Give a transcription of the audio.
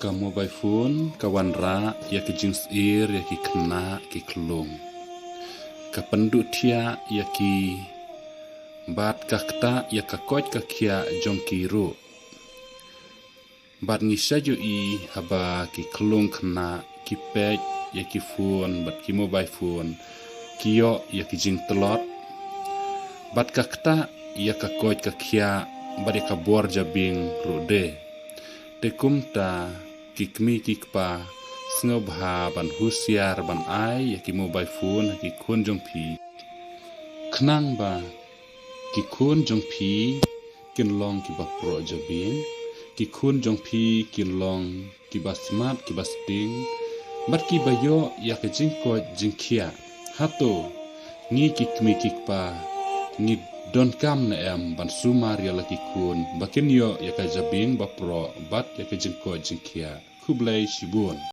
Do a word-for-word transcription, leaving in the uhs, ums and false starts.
Ka mobile phone ka wanrah ïa ka jingsyier ïa ki khynnah ki khyllung. Ka pynduh thiah ïa ki bad ka ktah ïa ka koit ka khiah jong ki ruh. Bad ngi sa ïohi haba ki khyllung khynnah ki peit ïa ki phone bad ki mobile phone, ki ïoh ïa ki jingtlot bad ka ktah ïa ka koit ka khiah bad ïa ka bor jabieng ruh de. Te kumta ki kmie ki kpa, sngewbha ban husiar ban ai ïa ki mobile phone ha ki khun jong phi, khnang ba ki khun jong phi kin long kiba proh jabieng, ki khun jong phi kin long kiba smat kiba sting bad kiba ïoh ïa ka jingkoit jingkhiah. Hato ngi ki kmie ki kpa ngi donkam ne em ban sumar ïa la ki khun ba kin ïoh ïa ka jabieng ba proh bad ïa ka jingkoit jingkhiah? Khublei shibun.